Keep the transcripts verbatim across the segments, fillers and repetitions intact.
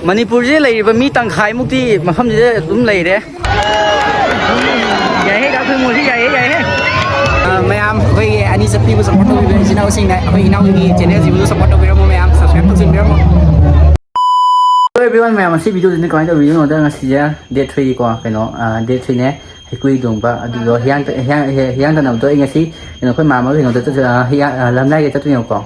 ꯃꯅꯤꯄꯨꯔꯁꯤꯗ ꯂꯩꯔꯤꯕ ꯃꯤ ꯇꯪꯈꯥꯏꯃꯨꯛꯇꯤ ꯃꯐꯝꯁꯤꯗ ꯑꯗꯨꯝ ꯂꯩꯔꯦ꯫ ꯌꯥꯏꯍꯦ, ꯗꯥ ꯈꯣꯏꯃꯨꯁꯤ ꯌꯥꯏꯍꯦ, ꯌꯥꯏꯍꯦ꯫ ꯑ, ꯃꯌꯥꯝ ꯑꯩꯈꯣꯏꯒꯤ ꯑꯅꯤ ꯆꯠꯄꯤꯕꯨ ꯁꯞꯄꯣꯔꯠ ꯇꯧꯕꯤꯕ ꯏꯆꯤꯟ ꯏꯅꯥꯎꯁꯤꯡꯅ ꯑꯩꯈꯣꯏ ꯏꯅꯥꯎꯒꯤ ꯆꯦꯅꯦꯜꯁꯤꯕꯨ ꯁꯞꯄꯣꯔꯠ ꯇꯧꯕꯤꯔꯝꯃꯣ ꯃꯌꯥꯝ, ꯁꯕꯁꯀ꯭ꯔꯥꯏꯕ ꯇꯧꯁꯤꯟꯕꯤꯔꯝꯃꯣ꯫ Hello everyone, ꯃꯌꯥꯝ, ꯉꯁꯤ ꯚꯤꯗꯤꯑꯣꯁꯤꯅ ꯀꯃꯥꯏꯅ ꯇꯧꯕꯤꯗꯣꯏꯅꯣꯗ, ꯉꯁꯤꯁꯦ ꯗꯦꯠ ꯊ꯭ꯔꯤꯀꯣ, ꯀꯩꯅꯣ, ꯑ, ꯗꯦꯠ ꯊ꯭ꯔꯤꯅꯦ, ꯍꯩꯀ꯭ꯔꯨ ꯍꯤꯗꯣꯡꯕ ꯑꯗꯨꯗꯣ ꯍꯤꯌꯥꯡ-, ꯍꯤꯌꯥꯡ-, ꯍꯤꯌꯥꯡ ꯇꯥꯟꯅꯕꯗꯣ ꯑꯩ ꯉꯁꯤ ꯀꯩꯅꯣ ꯑꯩꯈꯣꯏ ꯃꯥꯝꯃꯒ ꯀꯩꯅꯣꯗ ꯆꯠ-, ꯑ, ꯍꯤꯌꯥꯡ-, ꯑ, ꯂꯝꯂꯥꯏꯗ ꯆꯠꯇꯣꯏꯅꯦꯕꯀꯣ꯫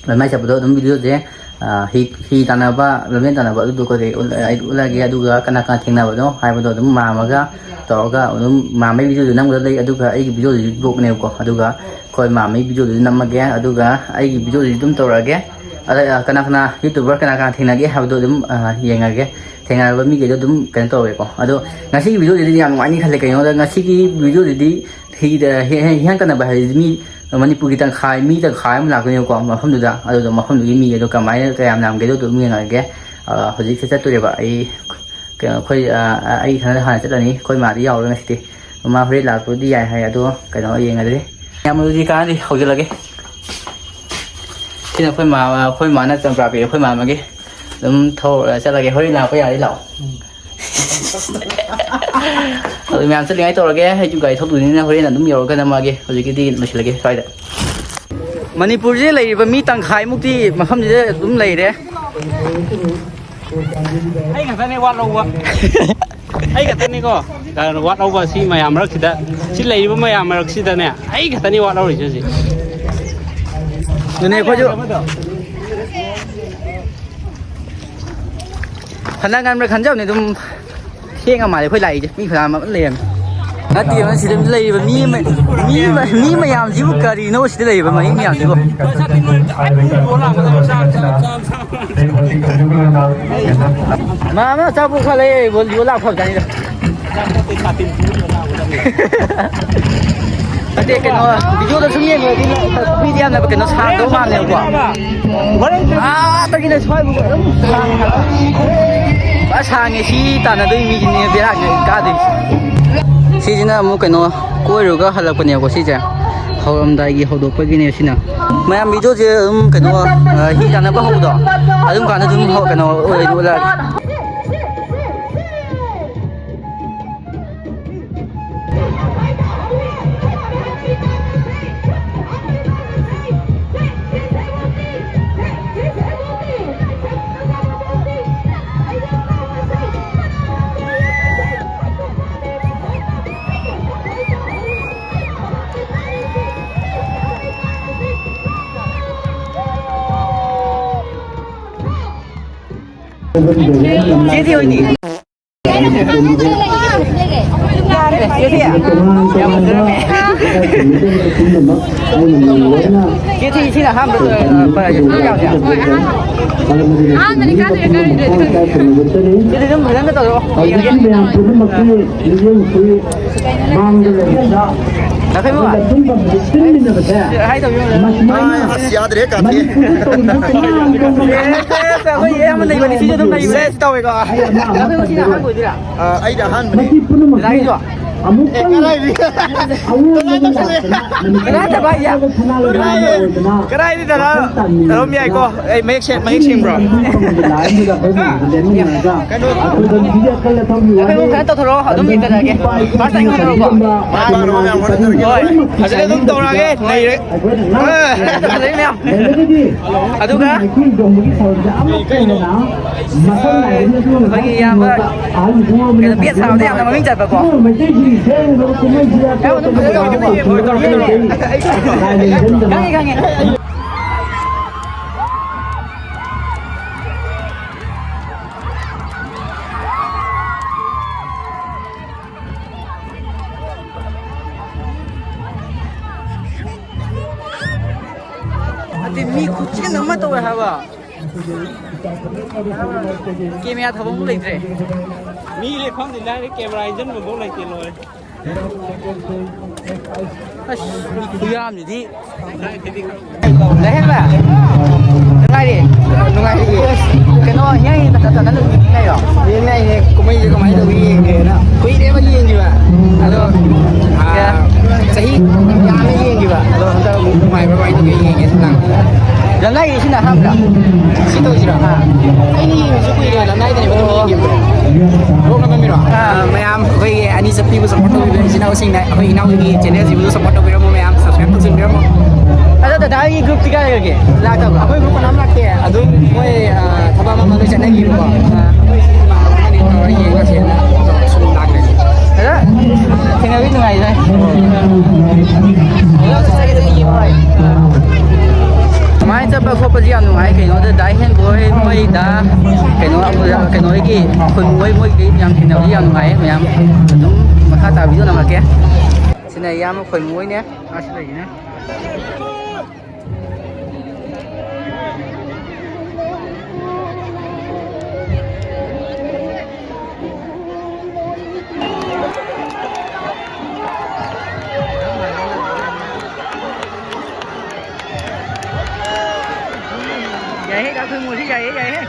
ꯂꯝꯂꯥꯏ ꯆꯠꯄꯗꯣ ꯑꯗꯨꯝ ꯚꯤꯗꯤꯑꯣꯁꯦ, ꯑ, ꯍꯤ, ꯍꯤ ꯇꯥꯟꯅꯕ, ꯂꯝꯖꯦꯟ ꯇꯥꯟꯅꯕ ꯑꯗꯨꯗꯣ ꯀꯩꯀꯩ ꯎꯠ-, ꯑꯩ ꯎꯠꯂꯛꯑꯒꯦ, ꯑꯗꯨꯒ ꯀꯅꯥ ꯀꯅꯥ ꯊꯦꯡꯅꯕꯅꯣ ꯍꯥꯏꯕꯗꯣ ꯑꯗꯨꯝ ꯃꯥꯝꯃꯒ ꯇꯧꯔꯒ ꯑꯗꯨꯝ ꯃꯥꯝꯃꯒꯤ ꯚꯤꯗꯤꯑꯣꯁꯨ ꯅꯝꯒꯗꯕ ꯂꯩ, ꯑꯗꯨꯒ ꯑꯩꯒꯤ ꯚꯤꯗꯤꯑꯣꯁꯨ ꯕ꯭ꯂꯣꯛꯅꯦꯕꯀꯣ, ꯑꯗꯨꯒ ꯑꯩꯈꯣꯏ ꯃꯥꯝꯃꯒꯤ ꯚꯤꯗꯤꯑꯣꯗꯨꯁꯨ ꯅꯝꯃꯒꯦ, ꯑꯗꯨꯒ ꯑꯩꯒꯤ ꯚꯤꯗꯤꯑꯣꯗꯨꯁꯨ ꯑꯗꯨꯝ ꯇꯧꯔꯛꯑꯒꯦ꯫ ꯑꯗ, ꯑ, ꯀꯅꯥ ꯀꯅꯥ YouTuber ꯀꯅꯥ ꯀꯅꯥ ꯊꯦꯡꯅꯒꯦ ꯍꯥꯏꯕꯗꯣ ꯑꯗꯨꯝ, ꯑ, ꯌꯦꯡꯉꯒꯦ꯫ ꯊꯦꯡꯅꯔꯕ ꯃꯤꯈꯩꯗꯣ ꯑꯗꯨꯝ ꯀꯩꯅꯣ ꯇꯧꯔꯒꯦꯀꯣ꯫ ꯑꯗꯣ ꯉꯁꯤꯒꯤ ꯚꯤꯗꯤꯑꯣꯁꯤꯗꯤ ꯌꯥꯝ ꯅꯨꯡꯉꯥꯏꯅꯤ ꯈꯜꯂꯦ꯫ ꯀꯩꯅꯣꯗ ꯉꯁꯤꯒꯤ ꯚꯤꯗꯤꯑꯣꯁꯤꯗꯤ ꯍꯤꯗ-, ꯍꯤ-, ꯍꯤ-, ꯍꯤꯌꯥꯡ ꯇꯥꯟꯅꯕ ꯍꯥꯏꯁꯤꯗꯤ ꯃꯤ ꯃꯅꯤꯄꯨꯔꯒꯤ ꯇꯪꯈꯥꯏ, ꯃꯤ ꯇꯪꯈꯥꯏ ꯑꯃ ꯂꯥꯛꯇꯣꯏꯅꯦꯕꯀꯣ ꯃꯐꯝꯗꯨꯗ꯫ ꯑꯗꯨꯗꯣ ꯃꯐꯝꯗꯨꯒꯤ ꯃꯤ ꯑꯗꯣ ꯀꯃꯥꯏꯅ ꯀꯌꯥꯝ ꯌꯥꯝꯒꯦꯗꯣ ꯑꯗꯨꯝ ꯌꯦꯡꯉꯛꯑꯒꯦ꯫ ꯑ, ꯍꯧꯖꯤꯛꯁꯦ ꯆꯠꯇꯣꯔꯦꯕ ꯑꯩ꯫ ꯀꯩꯅꯣ, ꯑꯩꯈꯣꯏ, ꯑ, ꯑ, ꯑꯩ ꯏꯊꯟꯗ ꯍꯥꯟꯅ ꯆꯠꯂꯅꯤ꯫ ꯑꯩꯈꯣꯏ ꯃꯥꯗꯤ ꯌꯥꯎꯔꯣꯏ ꯉꯁꯤꯗꯤ꯫ ꯃꯥ ꯍꯣꯔꯦꯟ ꯂꯥꯛꯄꯕꯨꯗꯤ ꯌꯥꯏ ꯍꯥꯏ, ꯑꯗꯣ ꯀꯩꯅꯣ ꯌꯦꯡꯉꯁꯤ꯫ ꯌꯥꯝ ꯑꯗꯨꯗꯤ ꯀꯥꯟꯅꯗꯦ, ꯍꯧꯖꯤꯜꯂꯒꯦ꯫ ꯁꯤꯅ ꯑꯩꯈꯣꯏ ꯃꯥ, ꯑꯩꯈꯣꯏ ꯃꯥꯅ ꯆꯝꯄ꯭ꯔꯥ ꯄꯤꯔꯦ, ꯑꯩꯈꯣꯏ ꯃꯥ ꯑꯃꯒꯤ꯫ ꯑꯗꯨꯝ ꯊꯧꯔ ꯆꯠꯂꯒꯦ, ꯍꯣꯔꯦꯟ ꯂꯥꯛꯄ ꯌꯥꯔꯗꯤ ꯂꯥꯛꯑꯣ꯫ ꯑꯗꯨ ꯃꯌꯥꯝ ꯆꯠꯂꯤꯉꯥꯏ ꯇꯧꯔꯒꯦ, ꯑꯩꯁꯨ ꯒꯥꯔꯤ ꯊꯧꯗꯣꯏꯅꯤꯅ ꯍꯣꯔꯦꯟ ꯑꯗꯨꯝ ꯌꯧꯔꯒ ꯅꯝꯃꯛꯑꯒꯦ꯫ ꯍꯧꯖꯤꯛꯀꯤꯗꯤ ꯂꯣꯏꯁꯤꯜꯂꯒꯦ ꯁ꯭ꯋꯥꯏꯗ꯫ ꯃꯅꯤꯄꯨꯔꯁꯤꯗ ꯂꯩꯔꯤꯕ ꯃꯤ ꯇꯪꯈꯥꯏꯃꯨꯛꯇꯤ ꯃꯐꯝꯁꯤꯗ ꯑꯗꯨꯝ ꯂꯩꯔꯦ꯫ ꯑꯩ ꯈꯛꯇꯅꯦ ꯋꯥꯠꯍꯧꯕ꯫ ꯑꯩ ꯈꯛꯇꯅꯤꯀꯣ ꯋꯥꯠꯍꯧꯕ ꯁꯤ ꯃꯌꯥꯝ ꯃꯔꯛꯁꯤꯗ, ꯁꯤ ꯂꯩꯔꯤꯕ ꯃꯌꯥꯝ ꯃꯔꯛꯁꯤꯗꯅꯦ ꯑꯩ ꯈꯛꯇꯅꯤ ꯋꯥꯠꯍꯧꯔꯤꯁꯦ ꯍꯧꯖꯤꯛ꯫ ꯑꯗꯨꯅꯦ ꯑꯩꯈꯣꯏꯁꯨ ꯍꯟꯗꯛ ꯉꯟꯕ꯭ꯔꯥ ꯈꯟꯖꯕꯅꯦ, ꯑꯗꯨꯝ ꯊꯦꯡꯉ ꯃꯥꯜꯂꯦ ꯑꯩꯈꯣꯏ ꯂꯥꯛꯏꯁꯦ, ꯃꯤ ꯐꯅꯌꯥꯝ ꯑꯃ ꯂꯩꯔꯝꯃꯦ꯫ ꯅꯠꯇꯦ, ꯁꯤꯗ ꯂꯩꯔꯤꯕ ꯃꯤ ꯑꯃ-, ꯃꯤ ꯑꯃ-, ꯃꯤ ꯃꯌꯥꯝꯁꯤꯕꯨ ꯀꯔꯤꯅꯣ ꯁꯤꯗ ꯂꯩꯔꯤꯕ ꯃꯤ ꯃꯌꯥꯝꯁꯤꯕꯨ? ꯃꯥ ꯑꯃ ꯑꯆꯥꯄꯣꯠ ꯈꯔ ꯂꯩ, ꯌꯣꯜ-, ꯌꯣꯜ ꯂꯥꯛꯄ ꯐꯕꯖꯥꯠꯅꯤꯗ꯫ ꯅꯠꯇꯦ, ꯀꯩꯅꯣ, ꯚꯤꯗꯤꯑꯣꯗ ꯁꯨꯝ ꯌꯦꯡꯕꯗꯗꯤ ꯃꯤꯗꯤ ꯌꯥꯝꯅ ꯀꯩꯅꯣ ꯁꯥꯡꯗꯧ ꯃꯥꯜꯂꯦꯕꯀꯣ꯫ ꯑꯥꯗꯒꯤꯅ ꯁ꯭ꯋꯥꯏꯕꯨꯛ ꯑꯗꯨꯝ ꯁꯥꯡꯉꯦ꯫ ꯐꯖ ꯁꯥꯡꯉꯦ, ꯁꯤ ꯇꯥꯟꯅꯗꯣꯏ ꯃꯤꯁꯤꯅꯦ ꯕꯦꯔꯥ ꯀꯥꯗꯣꯏꯁꯦ꯫ ꯁꯤꯁꯤꯅ ꯑꯃꯨꯛ ꯀꯩꯅꯣ ꯀꯣꯏꯔꯨꯔꯒ ꯍꯜꯂꯛꯄꯅꯦꯕꯀꯣ ꯁꯤꯁꯦ꯫ ꯍꯧꯔꯝꯗꯥꯏꯒꯤ ꯍꯧꯗꯣꯛꯄꯒꯤꯅꯦ ꯁꯤꯅ꯫ ꯃꯌꯥꯝ ꯚꯤꯗꯤꯑꯣꯁꯦ ꯑꯗꯨꯝ ꯀꯩꯅꯣ, ꯑ, ꯍꯤ ꯇꯥꯟꯅꯕ ꯍꯧꯕꯗꯣ, ꯑꯗꯨꯝ ꯀꯥꯟꯗ ꯑꯗꯨꯝ ꯍꯧ-, ꯀꯩꯅꯣ ꯑꯣꯏ-, ꯎꯠꯂꯛꯑꯒꯦ꯫ ꯁꯤꯗꯤ ꯑꯣꯏꯅꯤ꯫ ꯌꯥꯔꯦ, ꯁꯤꯗꯤ꯫ ꯌꯥꯝ ꯐꯖꯔꯝꯃꯦ꯫ ꯁꯤꯗꯤ ꯁꯤꯅ ꯑꯍꯥꯟꯕ, ꯑ, ꯄ-, ꯌꯥꯎꯁꯦ꯫ ꯑꯍꯥꯟꯕꯅꯤ ꯀꯥꯗꯣꯏꯔꯥ ꯀꯥꯔꯣꯏꯗꯣꯏꯔꯥ ꯈꯪꯗꯦ꯫ ꯁꯤꯗꯤ ꯑꯗꯨꯝ ꯐꯖꯅ ꯇꯧꯔꯣ꯫ ꯍꯧꯖꯤꯛꯇꯤ ꯃꯌꯥꯝ ꯄꯨꯝꯅꯃꯛꯀꯤ ꯃꯤꯠꯌꯦꯡꯁꯤ ꯃꯥꯡꯗ ꯂꯩꯕꯗ ꯅꯥꯈꯩꯕꯨ꯫ ꯑꯩꯈꯣꯏꯅ ꯁꯨꯝꯕ ꯁꯤꯟꯃꯤꯟꯅꯕꯁꯦ ꯍꯥꯏꯗꯧꯕ ꯌꯦꯡꯉꯨ꯫ ꯃꯁꯨꯃꯥꯏꯅ ꯑꯁ, ꯌꯥꯗ꯭ꯔꯦ, ꯀꯥꯊꯤ꯫ ꯃꯅꯤꯄꯨꯔꯗ ꯇꯧꯔꯤꯕ ꯇꯣꯉꯥꯟ ꯇꯣꯉꯥꯟꯕ ꯑꯦ, ꯑꯩꯈꯣꯏ ꯑꯃ ꯂꯩꯕꯅꯤ, ꯁꯤꯁꯨ ꯑꯗꯨꯝ ꯂꯩꯕꯅꯤ꯫ ꯁꯦꯁ ꯇꯧꯋꯦꯀꯣ꯫ ꯑꯩ ꯑꯃ ꯑꯃ ꯅꯥꯈꯩꯕꯨ ꯁꯤꯅ ꯄꯟꯖꯒꯦ꯫ ꯑꯍꯥꯟꯕ ꯑꯣꯏꯗꯣꯏꯔꯥ? ꯑ, ꯑꯩꯅ ꯑꯍꯥꯟꯕꯅꯦ꯫ ꯃꯁꯤ ꯄꯨꯝꯅꯃꯛꯁꯦ ꯂꯥꯏꯁꯨ꯫ ꯑꯃꯨꯛꯇꯪ ꯑꯦ, ꯀꯗꯥꯏꯗꯒꯤ? ꯑꯑꯣꯟꯕ ꯑꯃ ꯂꯥꯛꯇꯅ ꯃꯅꯤꯄꯨꯔ ꯀꯗꯥꯏꯗ ꯚꯥꯏ? ꯅꯠꯇ꯭ꯔꯒ ꯁꯅꯥ ꯂꯩꯕꯥꯛ ꯑꯃ ꯀꯗꯥꯏꯗ? ꯑꯣꯏꯗꯅ ꯀꯗꯥꯏꯗ ꯗꯗꯥ? ꯋꯥꯈꯜ ꯇꯥꯃꯤꯟꯅꯗꯅ ꯑꯗꯨꯝ ꯌꯥꯏꯀꯣ꯫ ꯑꯩ ꯃꯌꯦꯛ ꯁꯦꯡ-, ꯃꯌꯦꯛ ꯁꯦꯡꯕ꯭ꯔꯣ? ꯂꯥꯏꯟꯗꯨꯗ ꯑꯩꯈꯣꯏ ꯃꯌꯥꯝꯁꯦ ꯂꯦꯞꯃꯤꯟꯅꯔꯒ ꯑꯩꯈꯣꯏ ꯂꯝꯕꯤꯒꯤ ꯑꯀꯜ ꯑꯊꯧꯒꯤ ꯋꯥꯅꯤ꯫ ꯑꯩꯈꯣꯏ ꯈꯔ ꯇꯧꯊꯣꯔꯛꯑꯣ, ꯑꯗꯨꯝ ꯂꯝꯗꯝꯒꯤ ꯌꯦꯡꯊꯔꯛꯑꯒꯦ꯫ ꯏꯄꯥ ꯏꯄꯨꯁꯤꯡꯅ ꯐꯥꯔꯁ ꯇꯥꯏꯝ ꯈꯪꯉꯨꯔꯕꯣ? ꯊꯝꯕꯤꯔꯝꯕ ꯃꯥꯅꯤ꯫ ꯃꯥꯅ ꯃꯥꯅ ꯃꯥꯅ ꯃꯥꯅ ꯍꯣꯏ, ꯐꯖꯅ ꯑꯗꯨꯝ ꯇꯧꯔꯛꯑꯒꯦ꯫ ꯅꯩꯔꯦ꯫ ꯑꯩꯈꯣꯏꯅ ꯉꯥꯛ ꯑꯥ, ꯂꯩꯔꯦ ꯃꯌꯥꯝ꯫ ꯂꯩꯔꯒꯗꯤ ꯑꯗꯨꯒ ꯃꯥꯏꯊꯤ ꯆꯣꯡꯕꯒꯤ ꯊꯧꯔꯝꯁꯦ ꯑꯃꯠꯇ ꯍꯦꯟꯅ ꯃꯈꯜ ꯅꯥꯏꯗꯅ ꯑꯗꯨꯝ ꯑꯩꯈꯣꯏꯒꯤ ꯏꯌꯥꯝꯕ ꯃꯔꯛꯇ ꯑꯍꯜ ꯏꯕꯨꯡ ꯑꯃꯅ ꯀꯩꯅꯣ, ꯕꯦꯠ ꯁꯥꯕꯗ ꯌꯥꯝꯅ ꯃꯃꯤꯡ ꯆꯠꯄꯀꯣ꯫ ꯃꯩꯇꯩꯒꯤ ꯁꯦꯡꯕ ꯀꯨꯝꯍꯩꯁꯤꯗ ꯌꯥꯝ ꯑꯗꯨꯝ ꯐꯖꯅ ꯇꯧꯕꯤꯔꯝꯃꯦ꯫ ꯂꯥꯏ ꯂꯦꯡꯖꯟꯗꯅ ꯈꯪꯉꯦ, ꯈꯪꯉꯦ꯫ ꯑꯗꯨ ꯃꯤ ꯈꯨꯆꯤꯟ ꯑꯃ ꯇꯧꯋꯦ ꯍꯥꯏꯕ꯫ ꯀꯦꯃꯦꯔꯥ ꯊꯕꯛ ꯑꯃꯨꯛ ꯂꯩꯇ꯭ꯔꯦ꯫ ꯃꯤ ꯂꯦꯞꯐꯝꯗꯤ ꯂꯥꯏꯔꯦ, ꯀꯦꯃꯦꯔꯥ ꯏꯟꯖꯟꯕꯐꯥꯎ ꯂꯩꯇꯦ, ꯂꯣꯏꯔꯦ꯫ ꯑꯁ, ꯃꯤ ꯈꯨꯌꯥꯝꯁꯤꯗꯤ꯫ ꯂꯩꯍꯦꯟꯕ꯫ ꯅꯨꯡꯉꯥꯏꯔꯤ? ꯅꯨꯡꯉꯥꯏꯔꯤ꯫ ꯀꯩꯅꯣ, ꯌꯥꯏ, ꯅꯠꯇ꯭ꯔꯒ ꯅꯪ ꯂꯩꯔꯣ? ꯌꯦꯡꯉꯦ, ꯌꯦꯡꯉꯦ꯫ ꯀꯨꯝꯍꯩꯁꯦ ꯀꯃꯥꯏꯅ ꯇꯧꯒꯦ ꯌꯦꯡꯒꯦꯅ꯫ ꯀꯨꯏꯔꯦꯕ ꯌꯦꯡꯈꯤꯕ꯫ ꯑꯗꯣ, ꯑꯥ, ꯆꯍꯤ ꯌꯥꯝꯃꯦ ꯌꯦꯡꯈꯤꯕ꯫ ꯂꯝꯂꯥꯏꯒꯤꯁꯤꯅ ꯑꯍꯥꯟꯕ꯭ꯔꯥ? ꯁꯤ ꯇꯧꯁꯤꯔꯣ? ꯑꯥ꯫ ꯑꯩꯗꯤ ꯌꯦꯡꯕꯁꯨ ꯀꯨꯏꯔꯦ, ꯂꯝꯂꯥꯏꯗꯅꯦꯕ ꯑꯗꯨꯝ ꯌꯦꯡꯈꯤꯕꯗꯣ꯫ ꯕ꯭ꯂꯣꯛ ꯅꯝꯃꯝꯃꯤꯔꯣ? ꯑꯥ, ꯃꯌꯥꯝ ꯑꯩꯈꯣꯏꯒꯤ ꯑꯅꯤ ꯆꯠꯄꯤꯕꯨ ꯁꯞꯄꯣꯔꯠ ꯇꯧꯕꯤꯕ ꯏꯆꯤꯟ ꯏꯅꯥꯎꯁꯤꯡꯅ ꯑꯩꯈꯣꯏ ꯏꯅꯥꯎꯒꯤ ꯆꯦꯅꯦꯜꯁꯤꯕꯨ ꯁꯞꯄꯣꯔꯠ ꯇꯧꯕꯤꯔꯝꯃꯣ ꯃꯌꯥꯝ, ꯁꯕꯁꯀ꯭ꯔꯥꯏꯕ ꯇꯧꯁꯤꯟꯕꯤꯔꯝꯃꯣ꯫ ꯑꯗꯣ ꯗꯗꯥꯒꯤ ꯒ꯭ꯔꯨꯞꯇꯤ ꯀꯥꯏ ꯂꯩꯔꯒꯦ? ꯂꯥꯛꯇꯕ꯭ꯔꯣ? ꯑꯩꯈꯣꯏ ꯒ꯭ꯔꯨꯞ ꯀꯅꯥꯝ ꯂꯥꯛꯇꯦ꯫ ꯑꯗꯨꯝ ꯃꯣꯏ, ꯑꯥ, ꯊꯕꯛ ꯑꯃ ꯑꯃ ꯂꯣꯏ ꯆꯠꯅꯈꯤꯕꯀꯣ꯫ ꯑꯥ꯫ ꯑꯩꯈꯣꯏ ꯁꯤ ꯏꯃꯥꯟꯅꯕ ꯑꯃꯅꯤ ꯇꯧꯔ ꯌꯦꯡꯉꯁꯦꯅ ꯁꯨꯝ ꯂꯥꯛꯄꯅꯤ꯫ ꯑꯗ ꯊꯦꯡꯅꯕꯗꯤ ꯅꯨꯡꯉꯥꯏꯖꯥꯠꯅꯤ꯫ ꯀꯃꯥꯏꯅ ꯆꯠꯄ ꯈꯣꯠꯄꯁꯤ ꯌꯥꯝ ꯅꯨꯡꯉꯥꯏ꯫ ꯀꯩꯅꯣꯗ ꯗꯥ ꯍꯦꯟꯕꯣꯏ ꯃꯣꯏ ꯗꯥ ꯀꯩꯅꯣ, ꯀꯩꯅꯣ ꯍꯣꯏꯒꯤ ꯈꯨꯟ ꯃꯣꯏ, ꯃꯣꯏꯒꯤ ꯌꯥꯝ ꯊꯦꯡꯅꯕꯁꯤ ꯌꯥꯝ ꯅꯨꯡꯉꯥꯏꯌꯦ ꯃꯌꯥꯝ꯫ ꯑꯗꯨꯝ ꯃꯈꯥ ꯇꯥꯕꯤꯗꯣ ꯅꯝꯃꯛꯀꯦ꯫ ꯁꯤꯅ ꯏꯌꯥꯝꯕ ꯈꯣꯏꯃꯨ ꯍꯣꯏꯅꯦ꯫ ꯑꯥ, ꯁꯤ ꯂꯩꯁꯤꯅꯦ꯫ ꯌꯥꯏꯍꯦ, ꯗꯥ ꯈꯣꯏꯃꯨꯁꯤ ꯌꯥꯏꯍꯦ, ꯌꯥꯏꯍꯦ꯫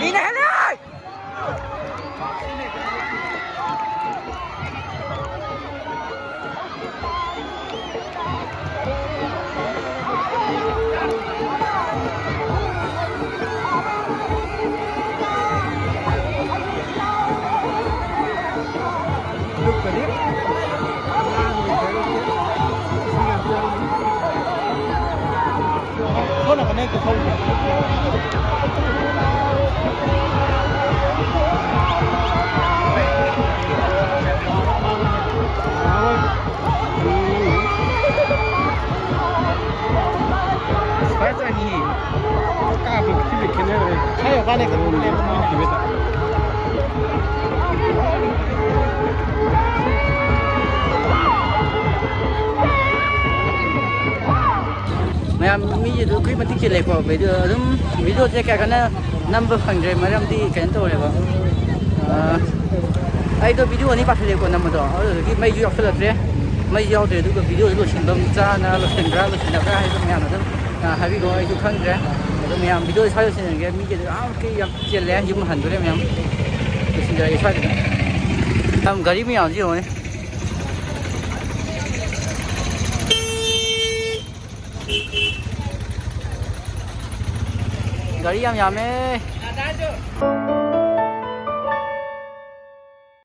ꯃꯤꯅ ꯍꯦꯜꯂꯦ! ꯃꯌꯥꯝ ꯃꯤꯁꯦ ꯑꯗꯨꯛꯀꯤ ꯃꯇꯤꯛ ꯆꯤꯜꯂꯦꯀꯣ꯫ ꯚꯤꯗꯤꯑꯣ ꯑꯗꯨꯝ, ꯚꯤꯗꯤꯑꯣꯁꯦ ꯀꯌꯥ ꯀꯟꯅ ꯅꯝꯕ ꯐꯪꯗ꯭ꯔꯦ, ꯃꯔꯝꯗꯤ ꯀꯩꯅꯣ ꯇꯧꯔꯦꯕ, ꯑꯥ, ꯑꯩꯗꯣ ꯚꯤꯗꯤꯑꯣ ꯑꯅꯤ ꯄꯥꯊꯣꯛꯑꯦꯀꯣ ꯅꯝꯕꯗꯣ, ꯑꯗꯨꯗꯨꯒꯤ ꯃꯩꯁꯨ ꯌꯥꯎꯁꯜꯂꯛꯇ꯭ꯔꯦ꯫ ꯃꯩꯁꯨ ꯌꯥꯎꯗ꯭ꯔꯦ, ꯑꯗꯨꯒ ꯚꯤꯗꯤꯑꯣꯁꯦ ꯂꯣꯏꯁꯤꯟꯐꯝ ꯆꯥꯅ ꯂꯣꯏꯁꯤꯟꯕ꯭ꯔꯥ ꯂꯣꯏꯁꯤꯟꯗꯕ꯭ꯔꯥ ꯍꯥꯏꯕ ꯃꯌꯥꯝ ꯑꯗꯨꯝ, ꯑꯥ, ꯍꯥꯏꯕꯤꯔꯣ, ꯑꯩꯁꯨ ꯈꯪꯗ꯭ꯔꯦ꯫ ꯑꯗꯣ ꯃꯌꯥꯝ ꯚꯤꯗꯤꯑꯣꯁꯦ ꯁ꯭ꯋꯥꯏ ꯂꯣꯏꯁꯤꯟꯖꯔꯒꯦ꯫ ꯃꯤꯁꯦ ꯑꯗꯨꯛꯀꯤ ꯌꯥꯝ ꯆꯤꯜꯂꯦ, ꯌꯨꯝ ꯍꯟꯗꯣꯔꯦ ꯃꯌꯥꯝ꯫ ꯂꯣꯏꯁꯤꯟꯖꯔꯒꯦ ꯁ꯭ꯋꯥꯏꯗ꯫ ꯌꯥꯝ ꯒꯥꯔꯤ ꯃꯌꯥꯝꯁꯤ ꯌꯦꯡꯉꯨꯅꯦ꯫ ꯒꯥꯔꯤ ꯌꯥꯝ ꯌꯥꯝꯃꯦ꯫